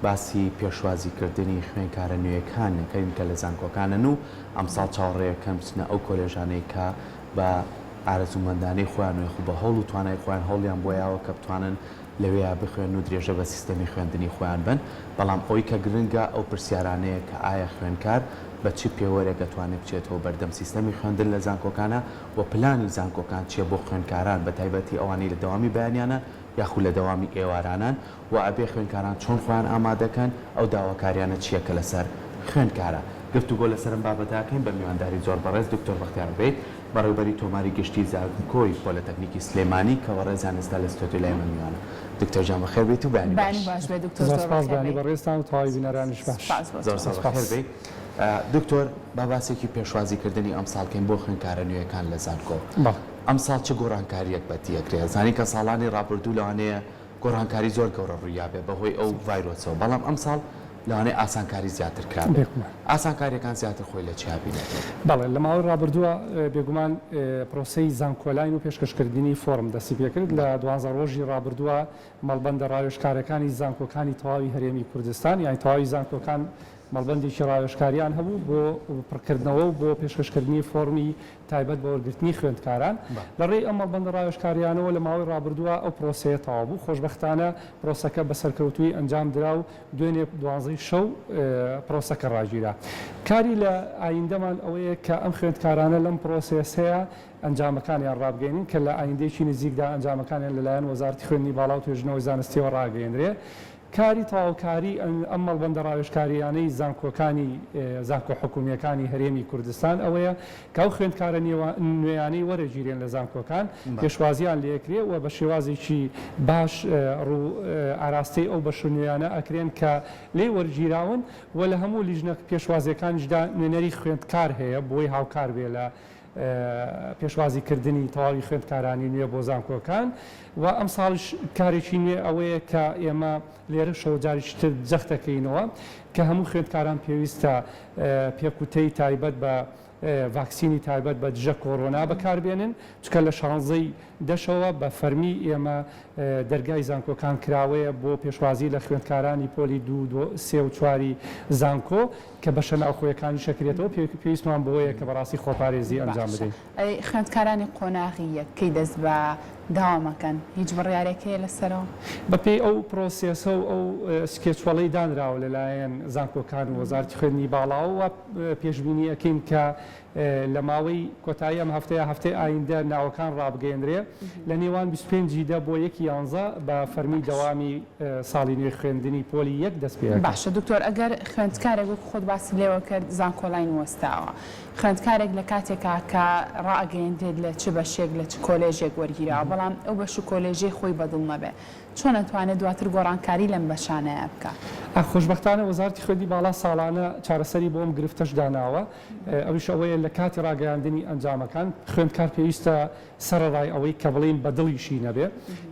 باسی پێشوازیکردنی خوێندکارە نوێیەکان ئەکەین کە لە زانکۆکانن و ئەمساڵ چاوەڕێیەکەن بچنە ئەو کۆلێژانەی کە بە ئارەزوومەندانەی خۆیان و یاخود بە هەوڵ و توانای خۆیان هەوڵیان بۆ یاوە کە بتوانن لەوێیا بخوێنن و درێژە بە سیستەمی خوێندنی خۆیان بەن، بەڵام ئەوەی کە گرنگە ئەو پرسیارانەیە کە ئایا خوێندکار بە چ پێوەرێک ئەتوانێت بچێتەوە بەردەم سیستەمی خوێندن لە زانکۆکانا و پلانی زانکۆکان چیە بۆ خوێندکاران بە تایبەتی ئەوانەی لە دەوامی بەیانیانان یاخود لە دەوامی ئێوارانان و ئەبێ خوێندکاران چۆن خۆیان ئامادەکەن ئەو داواکاریانە چیە کە لەسەر خوێندکارە؟ گفتوگۆ لەسەر ئەم بابەتە ئەکەین بە میوانداری زۆر بەڕێز دکتۆر بەختیار عوبەید بەڕێوبەری تۆماری گشتی زانکۆی پۆلەتەکنیکی سلێمانی کە بەڕێزیان ئێستا لە ستۆدیۆ لای من میوانە. دکتۆر گیان بەخێر بێیت و بەیانی بەیانی باش. باش بێت دکتۆر زۆر زۆر سپاس بەخێر بەیانی بێیت. بەڕێزتان و تەواوی بینەرانیش باش. سپاس بۆ زۆر تۆ. سپاس سپاس. بەخێر بێیت. دکتۆر با باسێکی پێشوازی کردنی ئەمساڵ کەین بۆ خوێندکارە نوێیەکان لە زانکۆ. بەڵێ. ئەمساڵ چ گۆڕانکارییەک بەدی ئەکرێ؟ ئەزانین کە ساڵانی ڕابردوو لەوانەیە گۆڕانکاری زۆر گەورە ڕوویابێ بەهۆی ئەو ڤایرۆسەوە، بەڵام ئەمساڵ لەوانەیە ئاسانکاری زیاتر کرابێ. بێگومان. ئاسانکارییەکان زیاتر خۆی لە چیا بینێتەوە؟ بەڵێ، لە ماوەی ڕابردووە بێگومان پرۆسەی زانکۆلاین و پێشکەشکردنی فۆرم دەستی پێکرد، لە دوانزە ڕۆژی ڕابردووە مەڵبەندە ڕاوێژکارەکانی زانکۆکانی تەواوی هەرێمی کوردستان یانی تەواوی زانکۆکان مەڵبەندێکی ڕاوێژکاریان هەبوو بۆ پڕکردنەوە و بۆ پێشکەشکردنی فۆڕمی تایبەت بە وەرگرتنی خوێندکاران. لە ڕێی ئەم مەڵبەندە ڕاوێژکارییانەوە لە ماوەی ڕابردووە ئەو پرۆسەیە تەواو بوو. خۆشبەختانە پرۆسەکە بە سەرکەوتوویی ئەنجام درا و دوێنێ دوانزەی شەو پرۆسەکە ڕاگیرا. کاری لە ئایندەمان ئەوەیە کە ئەم خوێندکارانە لەم پرۆسێسەیە ئەنجامەکانیان ڕابگەیەنین کە لە ئایندەیەکی نزیکدا ئەنجامەکانیان لەلایەن وەزارەتی خوێندنی باڵا و توێژینەوەی زانستییەوە ڕاگەیەنرێ. کاری تەواوکاری ئەم مەڵبەندە ڕاوێژکارییانەی زانکۆکانی زانکۆ حکومییەکانی هەرێمی کوردستان ئەوەیە کە ئەو خوێندکارە نوێیانەی وەرەگیرێن لە زانکۆکان پێشوازییان لێکرێ و بە شێوازێکی باش ڕوو ئاراستەی ئەو بەشە نوێیانە ئەکرێن کە لێی وەرگیراون و لە هەموو لیژنە پێشوازییەکانیشدا نوێنەری خوێندکار هەیە بۆی هاوکار بێ لە پێشوازی کردنی تەواوی خوێندکارانی نوێ بۆ زانکۆکان و ئەمساڵیش کارێکی نوێ ئەوەیە کە ئێمە لێرەشەوە جارێکی تر جەخت دەکەینەوە کە هەموو خوێندکاران پێویستە پێکوتەی تایبەت بە ڤاکسینی تایبەت بە دژە کۆرۆنا بەکاربێنن چونکە لە شانزەی دەشەوە بە فەرمی ئێمە دەرگای زانکۆکان کراوەیە بۆ پێشوازی لە خوێندکارانی پۆلی دوو، سێ و چواری زانکۆ کە بەشە ناوخۆیەکانیش ئەکرێتەوە، پێویستمان بەوەیە کە بەڕاستی خۆپارێزی ئەنجام باشە بدەین. ئەی خوێندکارانی قۆناغی یەک کەی دەست بە دەوام ئەکەن؟ هیچ بڕیارێک هەیە لەسەرەوە؟ بەپێی ئەو پرۆسێسە و ئەو schedule ەی دانراوە لەلایەن زانکۆکان و وەزارەتی خوێندنی باڵاوە وا پێشبینی ئەکەین کە لە ماوەی کۆتایی ئەم هەفتەیە هەفتەی ئایندە ناوەکان ڕابگەیەنرێ لە نێوان 25 ی دە بۆ یەکی یانزە بە فەرمی دەوامی ساڵی نوێی خوێندنی پۆلی یەک دەست پێ ئەکات. باشە دکتۆر ئەگەر خوێندکارێک وەکو خۆت باست لێوە کرد زانکۆلاین وەستاوە خوێندکارێک لە کاتێکا کە ڕائەگەیەنرێت لە چ بەشێک لە چ کۆلێژێک وەرگیراوە بەڵام ئەو بەش و کۆلێژەی خۆی بەدڵ نەبێ چۆن ئەتوانێت دواتر گۆڕانکاری لەم بەشانەیا بکا؟ خۆشبەختانە وەزارەتی خوێندنی باڵا ساڵانە چارەسەری بۆ ئەم گرفتەش داناوە، ئەویش ئەوەیە لە کاتی ڕاگەیاندنی ئەنجامەکان خوێندکار پێویستە سەرەڕای ئەوەی کە بڵێین بە دڵیشی نەبێ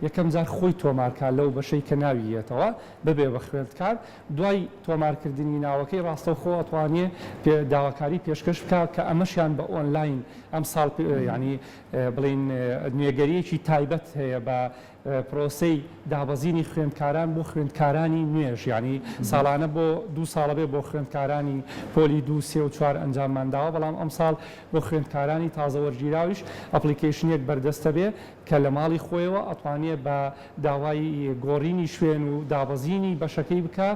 یەکەم جار خۆی تۆمار کا لەو بەشەی کە ناوی یەتەوە ببێ بە خوێندکار دوای تۆمارکردنی ناوەکەی ڕاستەوخۆ ئەتوانێ داواکاری پێشکەش بکا کە ئەمەشیان بە ئۆنلاین ئەمساڵ یانی بڵێین نوێگەرییەکی تایبەت هەیە بە پرۆسەی دابەزینی خوێندکاران بۆ خوێندکارانی نوێش یانی ساڵانە بۆ دوو ساڵە بێ بۆ خوێندکارانی پۆلی دوو سێ و چوار ئەنجاممان داوە بەڵام ئەمساڵ بۆ خوێندکارانی تازە وەرگیراویش application ێک بەردەستە بێ کە لە ماڵی خۆیەوە ئەتوانێ بە داوای گۆڕینی شوێن و دابەزینی بەشەکەی بکا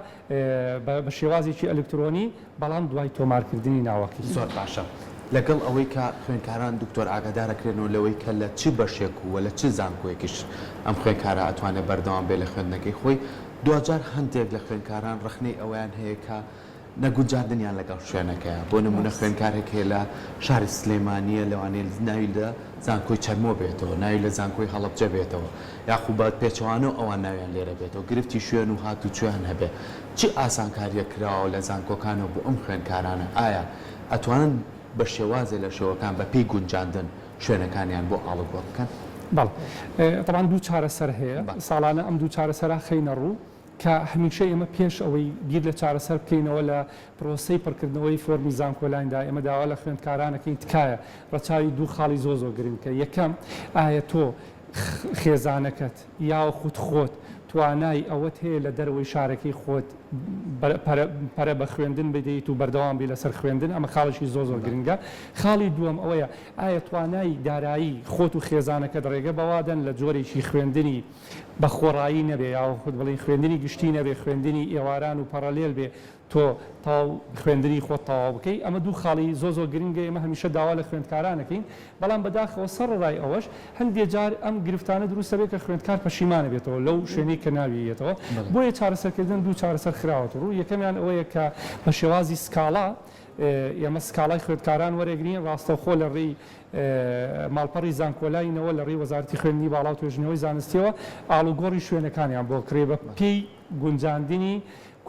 بە شێوازێکی ئەلکترۆنی بەڵام دوای تۆمارکردنی ناوەکەی. زۆر باشە لەگەڵ ئەوەی کە خوێندکاران دکتۆر ئاگادار ئەکرێنەوە لەوەی کە لە چ بەشێک و لە چ زانکۆیەکیش ئەم خوێندکارە ئەتوانێت بەردەوام بێت لە خوێندنەکەی خۆی، دواجار هەندێک لە خوێندکاران ڕەخنەی ئەوەیان هەیە کە نەگونجاندنیان لەگەڵ شوێنەکەیە، بۆ نموونە خوێندکارێک هەیە لە شاری سلێمانییە لەوانەیە ناوی لە زانکۆی چەرمۆ بێتەوە، ناوی لە زانکۆی هەڵەبجە بێتەوە، یاخو بە پێچەوانەوە ئەوان ناویان لێرە بێتەوە، گرفتی شوێن و هاتوچۆیان هەبێ، چ ئاسانکارییەک کراوە لە زانکۆکانەوە بۆ ئەم خوێندکارانە، ئایا ئەتوانن بە شێوازێ لە شێوەکان بە پێی گونجاندن شوێنەکانیان بۆ ئاڵوگۆڕ بکەن؟ بەڵێ تەبعەن دوو چارەسەر هەیە، ساڵانە ئەم دوو چارەسەرە خەینە ڕوو، کە هەمیشە ئێمە پێش ئەوەی بیر لە چارەسەر بکەینەوە لە پرۆسەی پڕکردنەوەی فۆرمی زانکۆلایندا ئێمە داوا لە خوێندکاران ئەکەین تکایە ڕەچاوی دوو خاڵی زۆر زۆر گرنگ بکە یەکەم ئایا تۆ خێزانەکەت یاخود خۆت. توانای ئەوەت هەیە لە دەرەوەی شارەکەی خۆت پەرە بە خوێندن بدەیت و بەردەوام بی لەسەر خوێندن، ئەمە خاڵێکی زۆر زۆر گرنگە. خاڵی دووەم ئەوەیە ئایا توانای دارایی خۆت و خێزانەکەت ڕێگە بەوا دەن لە جۆرێکی خوێندنی بە خۆڕایی نەبێ یاخود بڵێین خوێندنی گشتی نەبێ خوێندنی ئێواران و پەڕەلێل بێ تۆ تەواو خوێندنی خۆت تەواو بکەی ئەمە دوو خاڵی زۆر زۆر گرنگە ئێمە هەمیشە داوا لە خوێندکاران ئەکەین بەڵام بەداخەوە سەڕەڕای ئەوەش هەندێ جار ئەم گرفتانە دروست ئەبێت کە خوێندکار پەشیمان ئەبێتەوە لەو شوێنەی کە ناوی یەتەوە بۆیە چارەسەرکردن دوو چارەسەر خراوەتە ڕوو یەکەمیان ئەوەیە کە بە شێوازی سکاڵا ئێمە سکاڵای خوێندکاران وەرەگرین ڕاستەوخۆ لە ڕێی ماڵپەڕی زانکۆلاینەوە لە ڕێی وەزارەتی خوێندنی باڵا و توێژینەوەی زانستیەوە ئاڵوگۆڕی شوێنەکانیان بۆ کرێ بە پێی گونجاندنی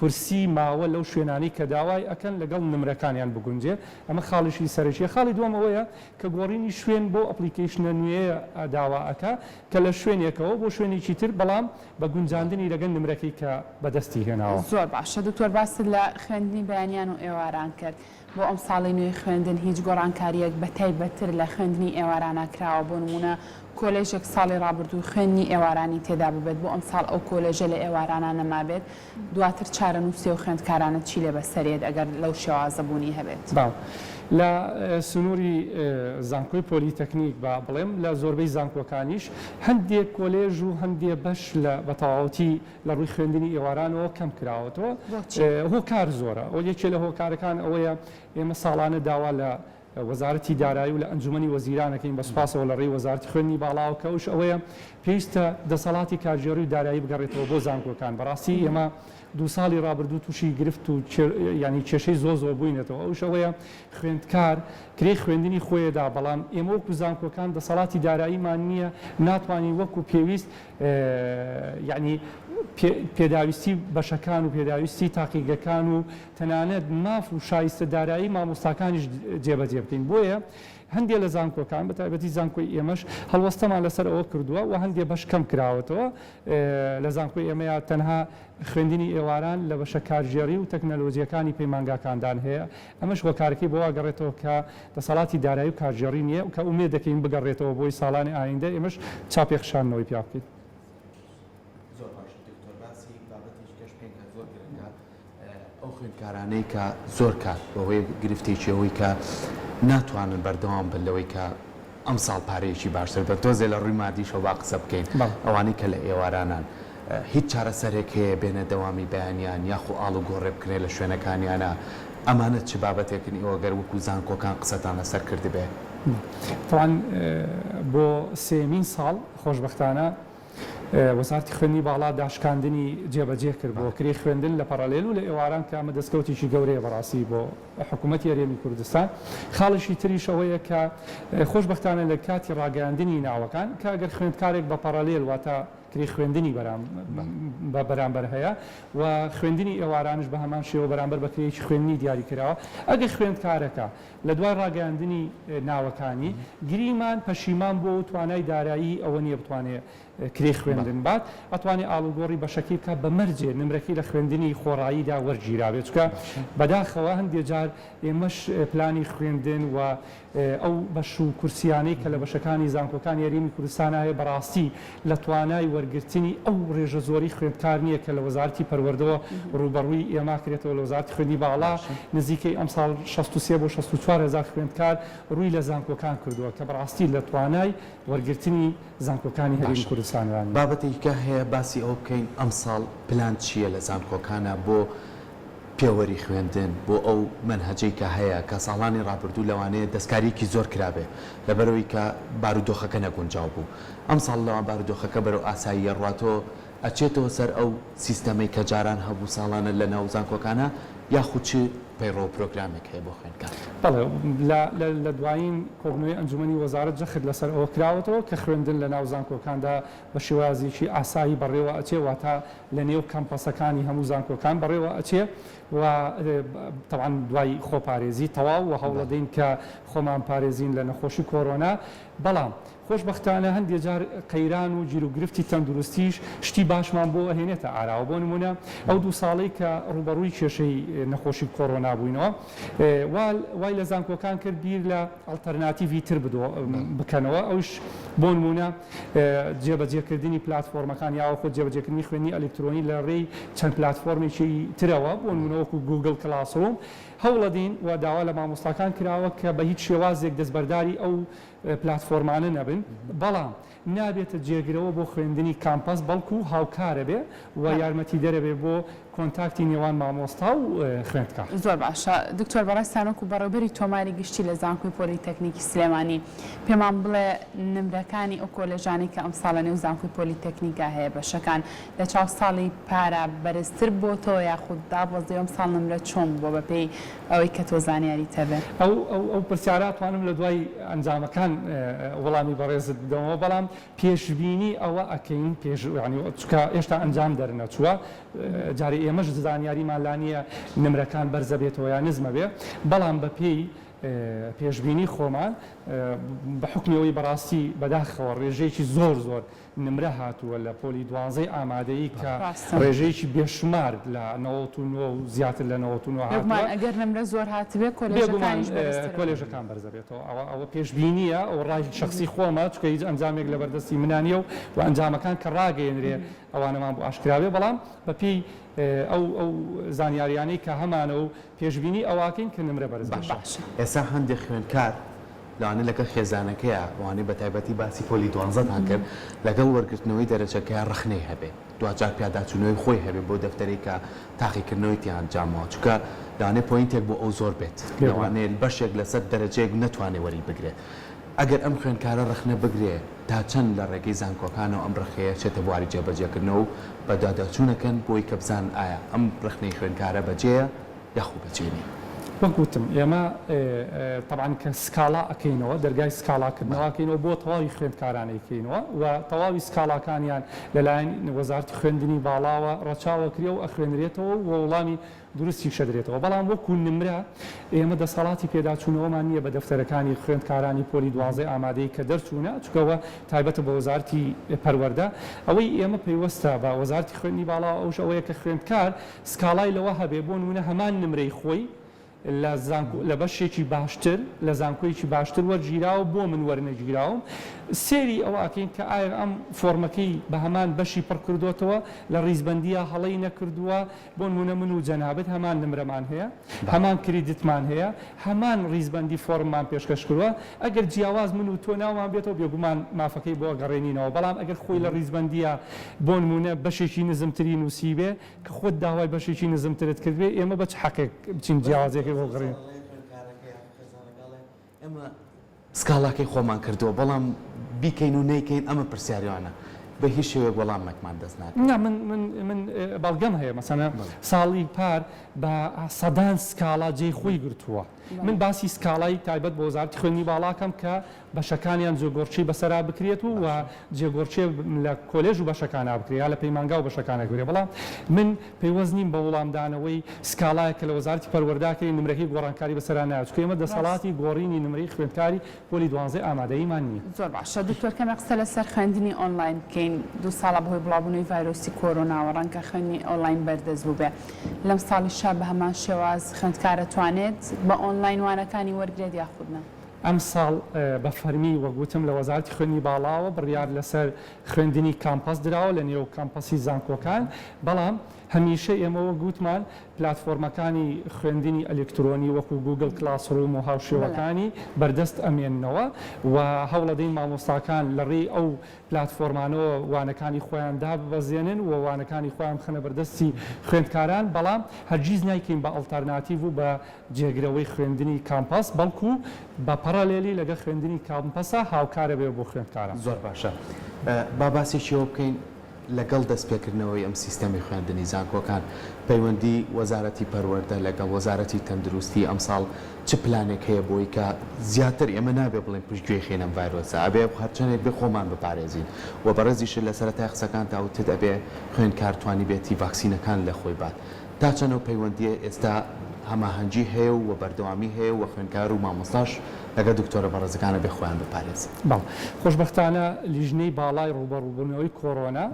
کورسی ماوە لەو شوێنانەی کە داوای ئەکەن لەگەڵ نمرەکانیان بگونجێ، ئەمە خاڵیشی سەرەکیە، خاڵی دووەم ئەوەیە کە گۆڕینی شوێن بەو application ە نوێیە داوا ئەکا کە لە شوێنێکەوە بۆ شوێنێکی تر بەڵام بە گونجاندنی لەگەل نمرەکەی کە بەدەستی هێناوە. زۆر باشە دکتۆر باست لە خوێندنی بەیانیان و ئێواران کرد بۆ ئەمساڵی نوێی خوێندن هیچ گۆڕانکارییەک بە تایبەتتر لە خوێندنی ئێوارانە کراوە بۆ نموونە کۆلێژێک ساڵی ڕابردوو خوێندنی ئێوارانی تێدا ببێت بۆ ئەمساڵ ئەو کۆلێژە لە ئێوارانە نەمابێت دواتر چارەنووسی ئەو خوێندکارانە چی لێ بەسەرێت ئەگەر لەو شێوازە بوونی هەبێت؟ بەڵێ. لە سنووری زانکۆی پۆلیتەکنیک با بڵێم لە زۆربەی زانکۆکانیش هەندێ کۆلێژ و هەندێ بەش لە بە تەواوەتی لە ڕووی خوێندنی ئێوارانەوە کەم کراوەتەوە. بۆچی؟ هۆکار زۆرە. یەکێ لە هۆکارەکان ئەوەیە ئێمە ساڵانە داوا لە وەزارەتی دارایی و لە ئەنجومەنی وەزیران ئەکەین بە سوپاسەوە لە ڕێی وەزارەتی خوێندنی باڵاوە کە ئەوش ئەوەیە پێویستە دەسەڵاتی کارگێڕی و دارایی بگەڕێتەوە بۆ زانکۆکان بەڕاستی ئێمە دوو ساڵی ڕابردوو تووشی گرفت و یانی کێشەی زۆر زۆر بووینەتەوە ئەوش ئەوەیە خوێندکار کرێی خوێندنی خۆیەدا بەڵام ئێمە وەکو زانکۆکان دەسەڵاتی داراییمان نییە ناتوانین وەکو پێویست یانی پێداویستی بەشەکان و پێداویستی تاقیگەکان و تەنانەت ماف و شایستە دارایی مامۆستاکانیش جێبەجێ بکەین بۆیە هەندێ لە زانکۆکان بە تایبەتی زانکۆی ئێمەش هەڵوەستەمان لەسەر ئەوە کردووە و هەندێ بەش کەم کراوەتەوە لە زانکۆی ئێمەیا تەنها خوێندنی ئێواران لە بەشە کارگێڕی و تەکنەلۆجییەکانی پەیمانگاکاندان هەیە ئەمەش هۆکارەکەی بۆ وا گەڕێتەوە کە دەسەڵاتی دارایی و کارگێڕی نییە کە ئومێد دەکەین بگەڕێتەوە بۆی ساڵانی ئایندە ئێمەش چاوپێخشاندنەوەی پیا بکەین. زۆر باشە دکتۆر باسی بابەتێکی کەش بکەین کە زۆر گرنگە ئەو خوێندکارانەی کە زۆر کات بەهۆی گرفتێکی ئەوەی کە ناتوانن بەردەوام بن لەوەی کە ئەمساڵ پارەیەکی باشتر بەن تۆزێ لە ڕووی مادیشەوە با قسە بکەین ئەوانەی کە لە ئێوارانان هیچ چارەسەرێک هەیە بێنە دەوامی بەیانیان یاخو ئاڵوگۆڕێ بکرێ لە شوێنەکانیانا ئەمانە چ بابەتێکن ئێوە گەر وەکو زانکۆکان قسەتان لەسەر کردبێ؟ تەبعەن بۆ سێیەمین ساڵ خۆشبەختانە وەزارەتی خوێندنی باڵا داشکاندنی جێبەجێ کرد بۆ کرێی خوێندن لە پەڕەلێل و لە ئێواران کە ئەمە دەستکەوتێکی گەورەیە بەڕاستی بۆ حکوومەتی هەرێمی کوردستان. خاڵێکی تریش ئەوەیە کە خۆشبەختانە لە کاتی ڕاگەیاندنی ناوەکان کە ئەگەر خوێندکارێک بە پەڕەلێل واتە کرێی خوێندنی بە بەرامبەر هەیە و خوێندنی ئێوارانش بە هەمان شێوە بەرامبەر بە کرێیەکی خوێندنی دیاری کراوە ئەگەر خوێندکارەکە لە دوای ڕاگەیاندنی ناوەکانی، گریمان پەشیمان بووە و توانای دارایی ئەوە نییە بتوانێ کرێی خوێندن بات، ئەتوانێ ئاڵوگۆڕی بەشەکەی بکات بە مەرجێ نمرەکەی لە خوێندنی خۆڕاییدا وەرگیرابێ، چونکە بەداخەوە هەندێ جار ئێمەش پلانی خوێندن و ئەو بەش و کورسییانەی کە لە بەشەکانی زانکۆکانی هەرێمی کوردستانا هەیە بەڕاستی لە توانای وەرگرتنی ئەو ڕێژە زۆرەی خوێندکار نییە کە لە وەزارەتی پەروەردەوە ڕووبەڕووی ئێمە کرێتەوە لە وەزارەتی خوێندنی باڵا نزیکەی ئەمساڵ 63 بۆ 64 هەزار خوێندکار ڕووی لە زانکۆکان کردووە کە بەڕاستی لە توانای وەرگرتنی زانکۆکانی هەرێمی باشە کوردستاندا نییە. بابەتێکی کە هەیە باسی ئەوە بکەین ئەمساڵ پلان چییە لە زانکۆکانا بۆ پێوەری خوێندن بۆ ئەو مەنهەجەی کە هەیە کە ساڵانی ڕابردوو لەوانەیە دەستکارییەکی زۆر کرابێ لەبەرئەوەی کە بارودۆخەکە نەگونجاو بوو ئەمساڵ لەوان بارودۆخەکە بەرەو ئاسایی ئەڕواتەوە ئەچێتەوە سەر ئەو سیستەمەی کە جاران هەبوو ساڵانە لە ناو زانکۆکانا یاخود چ پەیڕەو و پرۆگرامێک هەیە بۆ خوێندکار؟ بەڵێ لە لە دوایین کۆبوونەوەی ئەنجومەنی وەزارەت جەخت لەسەر ئەوە کراوەتەوە کە خوێندن لە ناو زانکۆکاندا بە شێوازێکی ئاسایی بەڕێوە ئەچێ واتە لە نێو کەمپەسەکانی هەموو زانکۆکان بەڕێوە ئەچێ و تەبعەن دوای خۆپارێزی تەواو و هەوڵەدەین کە خۆمان پارێزین لە نەخۆشی کۆرۆنا بەڵام خۆشبەختانە هەندێ جار قەیران و گیروگرفتی تەندروستیش شتی باشمان بۆ ئەهێنێتە ئاراوە بۆ نمونە ئەو دوو ساڵەی کە ڕووبەڕووی کێشەی. نەخۆشی کۆرۆنا بووینەوە وای لە زانکۆکان کرد بیر لە ئەڵتەرناتیڤی تر بکەنەوە ئەوش بۆ نمونە جێبەجێکردنی پلاتفۆرمەکان یاوەخۆ جێبەجێکردنی خوێندنی ئەلکترۆنی لە ڕێی چەند پلاتفۆرمێکی ترەوە بۆ نمونە وەکو Google Classroom هەوڵەدەین و داوا لە مامۆستاکان کراوە کە بە هیچ شێوازێک دەستبەرداری ئەو پلاتفۆرمانە نەبن بەڵام نابێتە جێگرەوە بۆ خوێندنی کامپەس بەڵکو هاوکارە بێ و یارمەتیدەرە بێ بۆ کۆنتاکتی نێوان مامۆستا و خوێندکار. زۆر باشە دکتۆر بەڕێزتان وەکو بەڕێوبەری تۆماری گشتی لە زانکۆی پۆلیتەکنیکی سلێمانی پێمان بڵێ نمرەکانی ئەو کۆلێژانەی کە ئەمساڵ لە نێو زانکۆی پۆلیتەکنیکا هەیە بەشەکان لە چاو ساڵی پارا بەرزتر بۆتەوە یاخود دابەزیوە ئەمساڵ نمرە چۆن بووە بەپێی ئەوەی کە تۆ زانیاریت هەبێ؟ ئەو ئەو ئەو پرسیارە ئەتوانم لە دوای ئەنجامەکان وەڵامی بەڕێزت بدەمەوە بەڵام پێشبینی ئەوە ئەکەین پێش یانی چونکە هێشتا ئەنجام دەرنەچووە جارێ ئێمەش زانیاریمان لا نییە نمرەکان بەرزە بێتەوە یا نزمە بێ بەڵام بەپێی پێشبینی خۆمان بە حوکمی ئەوەی بەڕاستی بەداخەوە ڕێژەیەکی زۆر زۆر نمرە هاتووە لە پۆلی دوانزەی ئامادەیی کە ڕاستە. ڕێژەیەکی بێشومار لە 99 و زیاتر لە 99 بێگومان هاتووە. ئەگەر نمرە زۆر هاتبێ بێگومان کۆلێژەکانیش بەرزتر ئەبن. کۆلێژەکان بەرزەبێتەوە. ئەوە ئەوە پێشبینییە، ئەوە ڕای شەخسی خۆمە، چونکە هیچ ئەنجامێک لەبەردەستی منا نییە و و ئەنجامەکان کە ڕاگەیەنرێ ئەوانەمان بۆ ئاشکرا بێ، بەڵام بەپێی ئەو ئەو زانیاریانەی کە هەمانە و پێشبینی ئەوەکەین کە نمرە بەرز باشە بێتەوە. باشە. ئێستا هەندێک خوێندکار لەوانەیە لەگەڵ خێزانەکەیا ئەوانەی بەتایبەتی باسی پۆلی دوانزەتان کرد لەگەڵ وەرگرتنەوەی دەرەجەکەیا ڕەخنەی هەبێ دواجار پیاداچوونەوەی خۆی هەبێ بۆ دەفتەرەی کە تاقیکردنەوەی تیا ئەنجامەوە چونکە لەوانەیە point ێک بۆ ئەو زۆر بێت بێگومان. لەوانەیە بەشێک لەسەر دەرەجەیەک نەتوانێ وەری بگرێت ئەگەر ئەم خوێندکارە ڕەخنە بگرێ تا چەند لە ڕێگەی زانکۆکانەوە ئەم ڕەخەیە چێتە بواری جێبەجێکردنەوە و بەدواداچوونەکەن بۆی کە بزانن ئایا ئەم ڕەخنەی خوێندکارە بەجێیە یاخۆ بەجێ نیە. وەک وتم ئێمە تەبعەن کە سکاڵا ئەکەینەوە دەرگای سکاڵاکردنەوە ئەکەینەوە بۆ تەواوی خوێندکاران ئەیکەینەوە و تەواوی سکاڵاکانیان لەلایەن وەزارەتی خوێندنی باڵاوە ڕەچاو ئەکرێ و ئەخوێنرێتەوە و وەڵامی دروستیش ئەدرێتەوە بەڵام وەکو نمرە ئێمە دەسەڵاتی پێداچوونەوەمان نییە بە دەفتەرەکانی خوێندکارانی پۆلی دوازدەی ئامادەیی کە دەرچوونە چونکە ئەوە تایبەتە بە وەزارەتی پەروەردە ئەوەی ئێمە پەیوەستە بە وەزارەتی خوێندنی باڵاوە ئەوش ئەوەیە کە خوێندکار سکاڵای لەوە هەبێ بۆ نمونە هەمان نمرەی خۆی لە زانکۆ لە بەشێکی باشتر لە زانکۆیەکی باشتر وەرگیراوە بۆ من وەرنەگیراوم سێری ئەوە ئەکەین کە ئایا ئەم فۆرمەکەی بە هەمان بەشی پڕ کردۆتەوە لە ڕیزبەندییا هەڵەی نەکردووە بۆ نمونە من و جەنابت هەمان نمرەمان هەیە هەمان credit مان هەیە هەمان ڕیزبەندی فۆرممان پێشکەش کردووە ئەگەر جیاواز من و تۆ ناومان بێتەوە بێگومان مافەکەی بۆ ئەگەڕێنینەوە بەڵام ئەگەر خۆی لە ڕیزبەندییا بۆ نمونە بەشێکی نزمتری نووسیبێ کە خۆت داوای بەشێکی نزمترت کردبێ ئێمە بە چ حەقێک بچین جیاوازیەکەی بۆ بگەڕێین؟ ئێمە سکاڵاکەی خۆمان کردووە بەڵام بیکەین و نەیکەین ئەمە پرسیاریانە بە هیچ شێوەیەک وەڵامێکمان دەست ناکەوێت. نا من من من بەڵگەم هەیە مەسەنە ساڵی پار بە سەدان سکاڵا جێی خۆی گرتووە من باسی سکاڵای تایبەت بە وەزارەتی خوێندنی باڵاکەم کە بەشەکانیان جێگۆڕکێی بەسەرا بکرێت و و جێگۆڕکێ لە کۆلێژ و بەشەکانا بکرێت یا لە پەیمانگا و بەشەکانا بکرێت بەڵام من پەیوەست نیم بە وڵامدانەوەی سکاڵایەک کە لە وەزارەتی پەروەردە کرێ نمرەکەی گۆڕانکاری بەسەرا نایەت چونکە ئێمە دەسەڵاتی گۆڕینی نمرەی خوێندکاری پۆلی دوانزەی ئامادەییمان نییە. زۆر باشە دکتۆر کەمێک قسە لەسەر خوێندنی ئۆنلاین بکەین دوو ساڵە بەهۆی بڵاوبوونەوەی ڤایرۆسی کۆرۆناوە ڕەنگە خوێندنی ئۆنلاین بەردەست بووبێ لەم ساڵیشا بەهەمان شێواز خوێندکار ئەتوانێت بە ئۆنلاین وانەکانی وەرگرێت یاخود نا؟ ئەمساڵ بە فەرمی وەک وتم لە وەزارەتی خوێندنی باڵاوە بڕیار لەسەر خوێندنی کامپەس دراوە لە نێو کامپەسی زانکۆکان، بەڵام هەمیشە ئێمە وەک وتمان پلاتفۆرمەکانی خوێندنی ئەلکترۆنی وەکو Google Classroom و هاوشێوەکانی بەردەست ئەمێننەوە و هەوڵەدەین مامۆستاکان لە ڕێی ئەو پلاتفۆرمانەوە وانەکانی خۆیان داببەزێنن و وانەکانی خۆیان بخەنە بەردەستی خوێندکاران، بەڵام هەرگیز نایکەین بە ئەڵتەرناتیڤ و بە جێگرەوەی خوێندنی کامپەس، بەڵکو بە parallel ی لەگەڵ خوێندنی کامپەسا هاوکارە بێ بۆ خوێندکاران. زۆر باشە با باسێکی ئەوە بکەین لەگەڵ دەستپێکردنەوەی ئەم سیستەمی خوێندنی زانکۆکان پەیوەندی وەزارەتی پەروەردە لەگەڵ وەزارەتی تەندروستی ئەمساڵ چ پلانێک هەیە بۆی کە زیاتر ئێمە نابێ بڵێین پشتگوێی خەین ئەم ڤایرۆسە ئەبێ هەرچەندێک بێ خۆمان بپارێزین و بەڕێزیشت لە سەرەتای قسەکانتا وتت ئەبێ خوێندکار توانیبێتی ڤاکسینەکان لە خۆی بات تا چەند ئەو پەیوەندییە ئێستا هەماهەنگی هەیە و بەردەوامی هەیە و خوێندکار و مامۆستاش لەگەڵ دکتۆرە بەڕێزەکانە بێ خۆیان بپارێزن؟ بەڵێ. خۆشبەختانە لیژنەی باڵای ڕووبەڕووبوونەوەی کۆرۆنا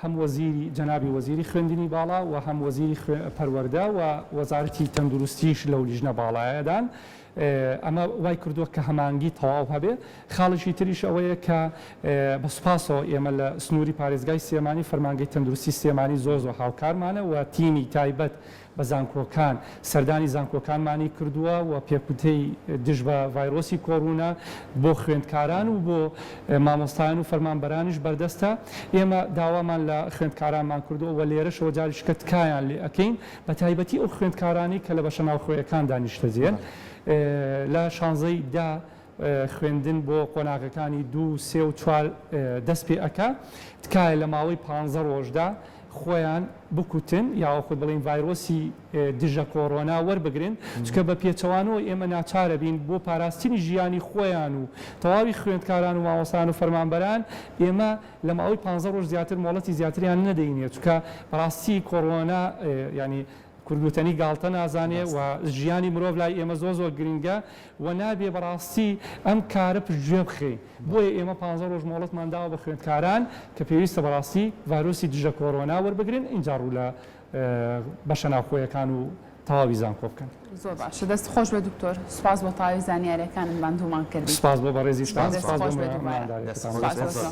هەم وەزیری جەنابی وەزیری خوێندنی باڵا و هەم وەزیری پەروەردە و وەزارەتی تەندروستیش لەو لیژنە باڵایەدان. ئەمە وای کردووە کە هەمانگی تەواو هەبێ. خاڵێکی تریش ئەوەیە کە بە سوپاسەوە ئێمە لە سنووری پارێزگای سلێمانی فەرمانگەی تەندروستی سلێمانی زۆر زۆر هاوکارمانە و تیمی تایبەت بە زانکۆکان سەردانی زانکۆکانمانی کردووە و پێکوتەی دژ بە ڤایرۆسی کۆڕونا بۆ خوێندکاران و بۆ مامۆستایان و فەرمانبەرانیش بەردەستە. ئێمە داوامان لە خوێندکارانمان کردووە و لێرەشەوە جاریشکە تکایان لێ ئەکەین بە تایبەتی ئەو خوێندکارانەی کە لە بەشە ناوخۆیەکاندا نیشتەجێن لە شانزەی دا خوێندن بۆ قۆناغەکانی دوو، سێ و چوار دەست پێ ئەکا، تکایە لە ماوەی پانزە ڕۆژدا خۆیان بکوتن یاوەخود بڵێین ڤایرۆسی دژە کۆڕۆنا وەربگرن، چونکە بە پێچەوانەوە ئێمە ناچارەبین بۆ پاراستنی ژیانی خۆیان و تەواوی خوێندکاران و مامۆستایان و فەرمانبەران ئێمە لە ماوەی پانزە ڕۆژ زیاتر مۆڵەتی زیاتریان نەدەینێ، چونکە بەڕاستی کۆڕۆنا یانی کورد وتەنی گاڵتە نازانێ و ژیانی مرۆڤ لای ئێمە زۆر زۆر گرنگە و نابێ بەڕاستی ئەم کارە پشتگوێ بخەین بۆیە ئێمە پانزە ڕۆژ مۆڵەتمان داوە بە خوێندکاران کە پێویستە بەڕاستی ڤایرۆسی دژە کۆرۆنا وەربگرن ئینجا ڕوو لە بەشە ناوخۆیەکان و تەواوی زانکۆ بکەن. زۆر باشە دەست خۆش بێ دکتۆر سوپاس بۆ تەواوی زانیاریەکانت ماندوومان کردی. سوپاس بۆ بەڕێزیشتان دەست سوپاس خۆش بۆ بێ دووبارە. میوانداریەکەتان. سوپاس بۆ تۆ.